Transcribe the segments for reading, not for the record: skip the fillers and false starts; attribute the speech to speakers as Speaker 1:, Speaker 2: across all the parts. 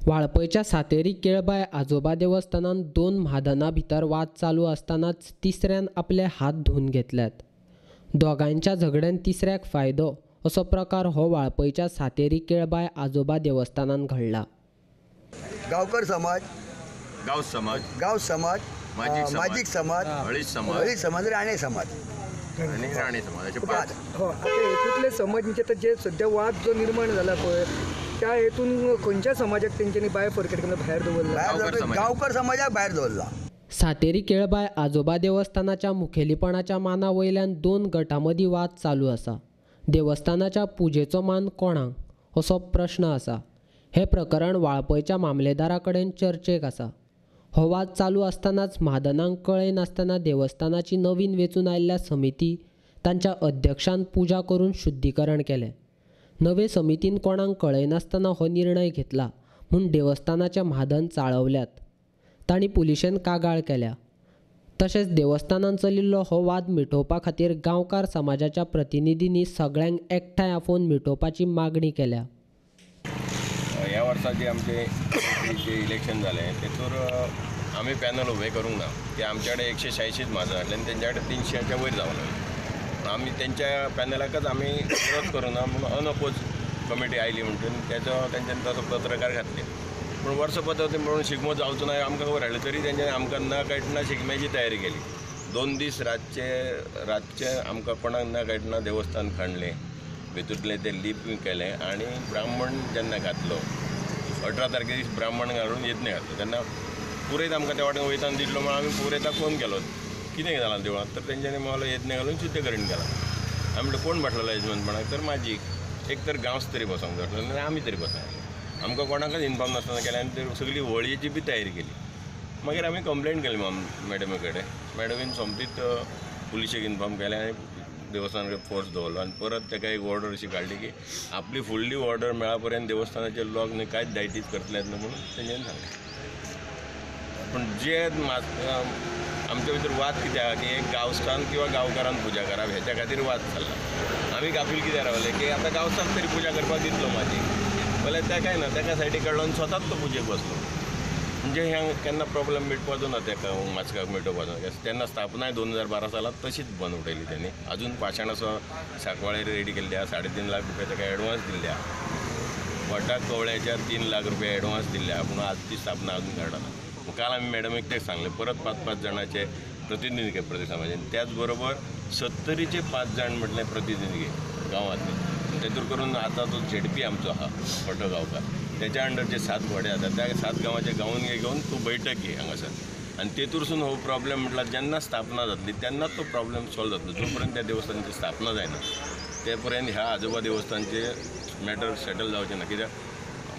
Speaker 1: वाळपयच्या सातेरी केळबाय आजोबा देवस्थानान दोन म्हादना भितर वाद चालू आसतनाच तिसऱ्यान आपले हात धुवन घेतल्यात. दोगांयच्या झगड्यान तिसऱ्याक फायदो असो प्रकार हो वाळपयच्या सातेरी केळबाय आजोबा देवस्थानान घडला.
Speaker 2: गांवकर समाज,
Speaker 3: गांव समाज,
Speaker 2: गांव समाज, माजीक समाज,
Speaker 3: हळी समाज,
Speaker 2: हळी समाज, राणे समाज
Speaker 3: आणि राणे समाज असे पाच.
Speaker 4: हो, आता हेतूंतले समाज म्हणजे आतां जे सद्या वाद जो निर्माण जाला पळय त्या हेतून खंयच्या समाजाक तेंच्यांनी भायर फरकट केला, भायर दवरला?
Speaker 2: गांवकर समाजाक भायर दवरला.
Speaker 1: सातेरी केळबाय आजोबा देवस्थानाच्या मुखेलीपणाच्या माना वयल्यान दोन गटां मदीं वाद चालू आसा. देवस्थानाच्या पुजेचो मान कोणाक असो प्रश्न आसा. हें प्रकरण वाळपयच्या मामलेदारा कडेन चर्चेक आसा. हो वाद चालू आसतनाच म्हादनांक कळयनासतना देवस्थानाची नवीन वेंचून आयिल्ल्या समिती तांच्या अध्यक्षान पुजा करून शुद्धीकरण केलें. नवे समितीन कोणाक कळयनासतना हो निर्णय घेतला म्हूण देवस्थानाचे म्हादन चाळवल्यात. तांणी पुलिशेन कागाळ केल्या. तशेंच देवस्थानान चलिल्लो हो वाद मिटोवपा खातीर गांवकार समाजाच्या प्रतिनिधींनी सगळ्यांक एकठांय आपोवन मिटोवपाची मागणी केल्या.
Speaker 3: ह्या वर्सा जे आमचे जे इलेक्शन जालें तेतूर आमी पॅनल उबें करूंक ना, ते आमच्या कडेन 186 म्हाजन आसले आनी तेंच्या कडेन 300च्या वयर जावं लागले. आमी तेंच्या पॅनलाकच आमी विरोध करूं ना म्हणून अनअपोज कमिटी आयली म्हणटून तेजो तेंच्यांनी तसो पत्रकार घातले. पूण वर्स पद्दती म्हणून शिगमो जावचो ना आमकां खबर आसलें, तरी तेंच्यांनी आमकां ना कळटना शिगम्याची तयारी केली. 2 दीस रातचे आमकां कोणाक ना कळटना देवस्थान खणलें, भितूंतलें तें लिप केलें आनी ब्राह्मण जेन्ना घातलो 18 तारखे दीस ब्राह्मण घालून यज्ञ घातलो तेन्ना पुरयत आमकां त्या वाटेन वयताना दिसलो म्हणून आमी पुरयताक फोन केलो, कितें जालां देवळांत, तर तेंच्यांनी म्हणलो यज्ञ घालून शुद्धीकरण केलां. आमी म्हणलें कोण बाटलेलो यजमानपणाक, तर माजीक एक तर गांवस तरी बसोंक जाय आसलो आनी आमी तरी बसोंक, आमकां कोणाकच इन्फॉर्म नासतना केलें आनी ते सगळी होळयेची बी तयारी केली. मागीर आमी कंप्लेन केली मॅडमी कडेन, मॅडमीन सोमतीच पुलिशेक इन्फॉर्म केलें आनी देवस्थाना कडेन फोर्स दवरलो आनी परत ताका एक ऑर्डर अशी काडली की आपली फुडली ऑर्डर मेळा पर्यंत देवस्थानाचे लोक न्हय कांयच दायटीज करतले न्हय म्हणून तेंच्यांनी सांगलें. पूण जे आमच्या भितर वाद कितें आहा की एक गांवसान किंवा गांवकारान पुजा करप हेच्या खातीर वाद चल्ला. आमी गाफील कित्याक रावले की आतां गांवसान तरी पुजा करपाक दितलो माजी, जाल्यार तेकाय ना, तेका सायडीक काडलो आनी स्वताच तो पुजेक बसलो. म्हणजे ह्या केन्ना प्रॉब्लम मिटपाचो ना, तेका माचकाक मिटोवपाचो ना. तेन्ना स्थापनाय 2012 सालांत तशीच बंद उडयली तेणी. अजून पाशाण असो सांकवाळे रेडी केल्ली आहा, 3.5 लाख रुपया तेका एडवान्स दिल्ले आहा, वटाक कवळ्याच्या 3 लाख रुपया एडवान्स दिल्ले आहा, पूण आज ती स्थापना अजून घडना. काल आमी मॅडमीक तें सांगलें, परत 5-5 जाणांचे प्रतिनिधी घे प्रदेश समाजान, त्याच बरोबर 70चे 5 जाण म्हटलें प्रतिनिधी घे गांवांतले. तेतूर करून आतां तो झेडपी आमचो आहा फटो गांवकार, तेच्या अंडर जे 7 घोडे आसा त्या 7 गांवाचे गांवून घेवन तूं बैठक घे हांगासर आनी तेतूरसून हो प्रॉब्लम म्हटल्यार जेन्ना स्थापना जातली तेन्नाच तो प्रॉब्लम सॉल्व जातलो. जो पर्यंत त्या देवस्थानाची स्थापना जायना ते पर्यंत ह्या आजोबा देवस्थानचे मॅटर सेटल जावचें ना. कित्याक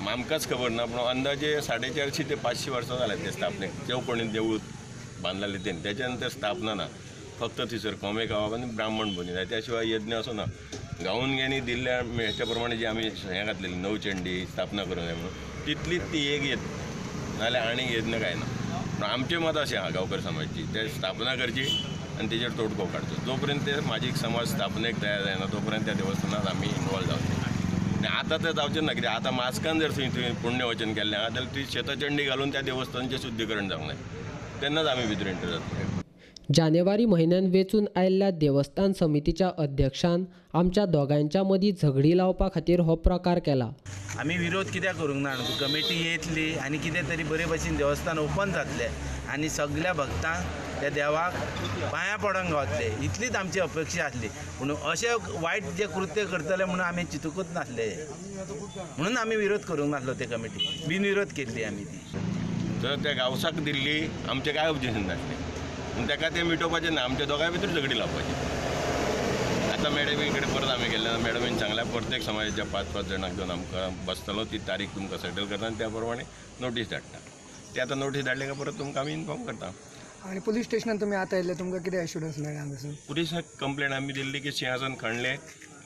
Speaker 3: आमकांच खबर ना, पूण अंदाजे 450 ते 500 वर्सां जाल्यात ते स्थापनेक, जेव कोणी देवूळ बांदलेलें तेणी, तेच्या नंतर स्थापना ना, फक्त थंयसर कोंबे खावप आनी ब्राह्मण पुजा जाय, त्या शिवाय यज्ञ असो ना. गांवून गेनी दिल्ल्या हेच्या प्रमाणे जी आमी हें घातलेली नवचंडी स्थापना करूंक जाय म्हणून तितलीच ती एक यज्ञ, नाजाल्यार आनीक यज्ञ कांय ना. पूण आमचें मत अशें आहा गांवकर समाजची, ते स्थापना करची आनी तेजेर तोडगो काडचो. जो पर्यंत ते माजीक समाज स्थापनेक तयार जायना तो पर्यंत त्या देवस्थानात आमी इनवॉल्व जावचें. आनी आतां तें जावचें ना, कित्याक आतां मास्कान जर थंय तुवें पुण्यवचन केल्लें आहा जाल्यार ती शतचंडी घालून त्या देवस्थानाचें शुद्धीकरण जावंक जाय, तेन्नाच आमी भितर एंटर जातले.
Speaker 1: जानेवारी म्हयन्यान वेंचून आयिल्ल्या देवस्थान समितीच्या अध्यक्षान आमच्या दोगांयच्या मदीं झगडी लावपा खातीर हो प्रकार केला.
Speaker 5: आमी विरोध कित्याक करूंक ना, कमिटी येतली आनी कितें तरी बरे भशेन देवस्थान ओपन जातलें आनी सगल्या भक्तांक त्या देवाक पांयां पडोंक गावतले इतलीच आमची अपेक्षा आसली. पूण अशें वायट जे कृत्य करतले म्हणून आमी चिंतूकच नासले, म्हणून आमी विरोध करूंक नासलो ते कमिटी बिनविरोध केल्ली आमी ती.
Speaker 3: तर त्या गांवसाक दिल्ली आमचें कांय ऑब्जेक्शन नासलें, पूण तेका तें मिटोवपाचें ना, आमच्या दोगांय भितर झगडी लावपाची. आतां मॅडमी कडेन परत आमी गेल्ले, मॅडमीन सांगल्या प्रत्येक समाजाच्या 5-5 जाणांक घेवन आमकां बसतलो, ती तारीख तुमकां सेटल करता आनी त्या प्रमाणे नोटीस धाडटा. ते आतां नोटीस धाडले काय परत तुमकां आमी इन्फॉर्म करता.
Speaker 4: आनी पुलीस स्टेशनान तुमी आतां येयल्ले, तुमकां कितें एश्युरन्स मेळ्ळें हांगासून?
Speaker 3: पुलिसाक कंप्लेन आमी दिल्ली की सिंहासन खणलें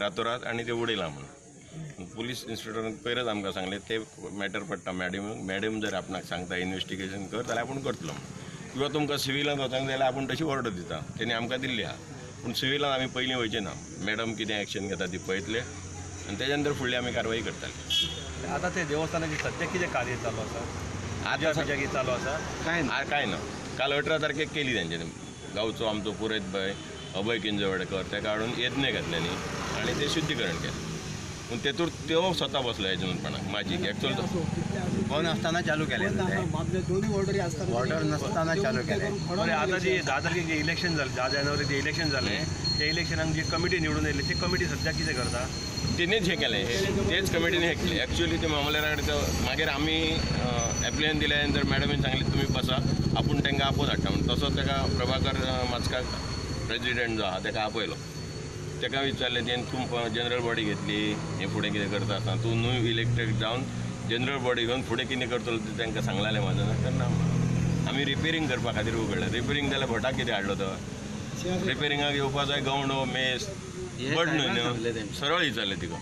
Speaker 3: रातोरात आनी तें उडयलां म्हणून. पुलीस इन्स्पेक्टरान पयरच आमकां सांगलें ते मॅटर पडटा मॅडम, मॅडम जर आपणाक सांगता इन्वेस्टिगेशन कर जाल्यार आपूण करतलो म्हणून, किंवा तुमकां सिविलान वचोंक जाय जाल्यार आपूण तशी ऑर्डर दिता, तेणी आमकां दिल्ली आहा. पूण सिविलान आमी पयलीं वयचें ना, मॅडम कितें एक्शन घेता ती पळयतले आनी तेच्या नंतर फुडली आमी कारवाई करतले.
Speaker 6: आतां ते देवस्थानाचे सद्या कितें कार्य चालू आसा? आतां कितें चालू आसा?
Speaker 3: कांय ना, कांय ना. काल 18 तारखेक केली तेंच्यांनी. गांवचो आमचो पुरयत बाय अभय किंजवडेकर ताका हाडून यज्ञ घातल्यांनी आनी तें शुद्धीकरण केलें. पूण तेतूर त्यो स्वता बसलो येजमानपणाक माजीक एक्चुअल
Speaker 7: बंद आसतना चालू केलें, ऑर्डर नासतना चालू केलें.
Speaker 6: बरें, आतां जी 10 तारखेक जें इलेक्शन जालें, 10 जानेवारी जें इलेक्शन जालें, त्या इलेक्शनाक जी कमिटी निवडून येयली ती कमिटी सद्याक कितें करता?
Speaker 3: तेणेच हें केलें, तेच कमिटीन हें केलें. एक्चुअली ते मामलेदारा कडेन मागीर आमी एप्लिकेशन दिल्या नंतर मॅडमीन सांगलें तुमी बसा, आपूण तांकां आपोवन हाडटा म्हूण. तसोच ताका प्रभाकर माचकार प्रेजिडेंट जो आहा ताका आपयलो. ताका विचारलें तेणें तूं जनरल बॉडी घेतली, हें फुडें कितें करता आसतना तूं न्हू इलेक्टेड जावन जनरल बॉडी घेवन फुडें कितें करतलो तें तांकां सांगलेलें म्हाजो ना. आमी रिपेरींग करपा खातीर उगडलें. रिपेरींग जाल्यार भटाक कितें हाडलो तो? रिपेरिंगाक येवपा जाय गवंडो मेस बट न्हय न्हू, सरळ विचारलें तिका.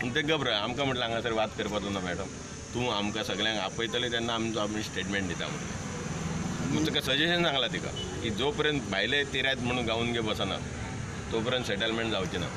Speaker 3: पूण तें गबरा आमकां म्हटलें हांगासर वाद करपाचो ना मॅडम, तूं आमकां सगळ्यांक आपयतले तेन्ना आमचो आमी स्टेटमेंट दिता म्हटलें. पूण ताका सजेशन सांगलां तिका की जो पर्यंत भायले तिरायत म्हणून गावून घे बसना तो पर्यंत सेटलमेंट जावचें ना.